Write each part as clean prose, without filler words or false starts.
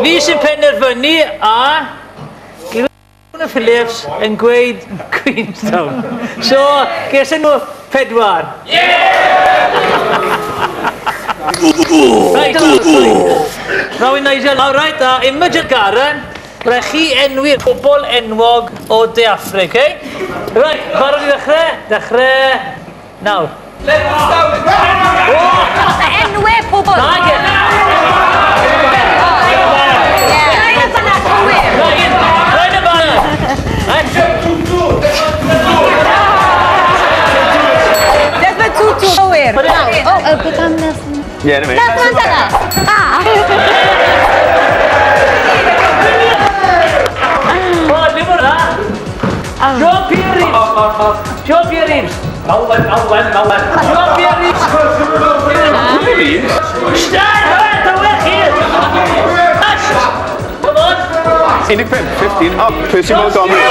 Fi sy'n penderfynu a Glyn Phillips yn gweud Queenstown. So, gesen nhw 4. Right, Rowyn Nigel, all right, a Imogen Garen, rhaid chi enwi'r pobl enwog o De Affrica, okay? Right, barod i ddechrau? Dechrau nawr. Enwau pobl. Nage! Rhaid y banner cywir. Rhaid y banner. Desmond Tutu cywir. O, beth am Nelson? Ie, na mi. Nelson Mandela! Ah! O, ddim o'r dda. Jean-Pierre Rives. Jean-Pierre Rives. Malwen, Malwen, Malwen. Jean-Pierre Rives. Reeves? Stan, dywech chi. Come on. 15, 15. Oh, Percy Montgomery.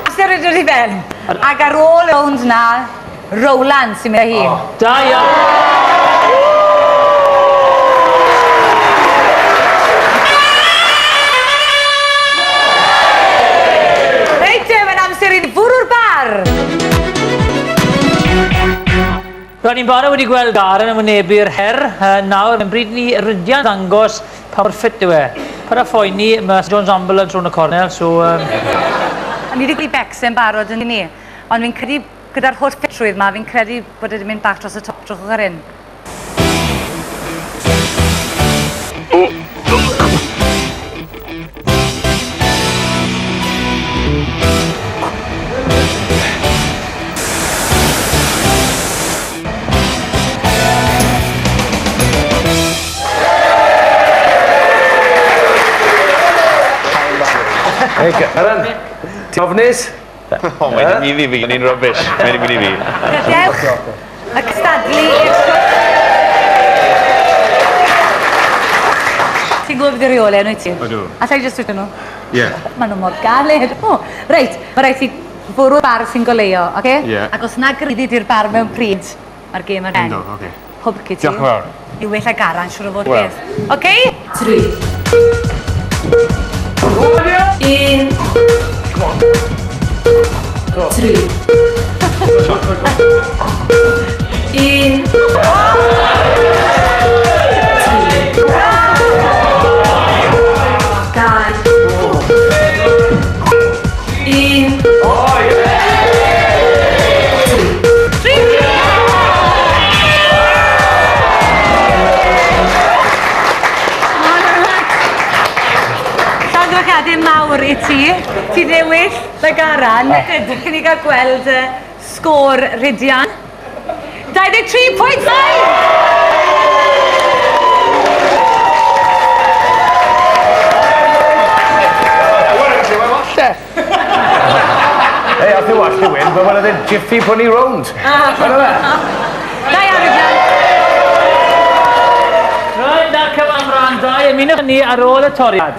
Amser wedi dod i ben. Ac ar ôl y rownd na, Rowland sy'n mynd â hi. Da iawn. Reit te, mae'n amser i fwrw'r bar. Ro'n ni'n barod wedi gweld Garen yn wynebu'r her. Nawr, mae'n bryd ni Rhydian ddangos pa mor ffit yw e. Paid â phoeni, mae St John's Ambulance rownd y cornel, so... Ni wedi gweld Becsen barod yn ni, ond fi'n credu gyda'r holl ffitrwydd ma, fi'n credu bod e wedi mynd bach dros y top drwch ar hyn. Hey, Garen, ti'n ofnus? O, mae'n mynd i fi, o'n i'n rubbish. Mae'n mynd i fi. Gadewch y cystadlu i'r Ti'n gwybod beth yw'r rheolau, yn wyt ti? Ydw. Alla i jyst dweud nhw? Ie. Maen nhw mor galed. O, reit, mae rhaid ti fwrw'r bar sy'n goleuo, oce? Ie. Ac os na griddi di'r bar mewn pryd, mae'r gêm ar ben. Ynddo, oce. Pob lwc i ti. Diolch yn fawr. I well a Garan, siŵr o fod Wel. beth. Oce? 3. 1. 3. 1. 3. 2. 1. 3. Llongyfarchiadau mawr i ti. Ti ddewis y Garan. Ydych ni gael gweld sgôr Rhydian. 23.9! Hey, I think watch the win, but one of the jiffy punny round. Da iawn, Rhydian. Reit, na cyfan ran 2. Ymunwch â ni ar ôl y toriad.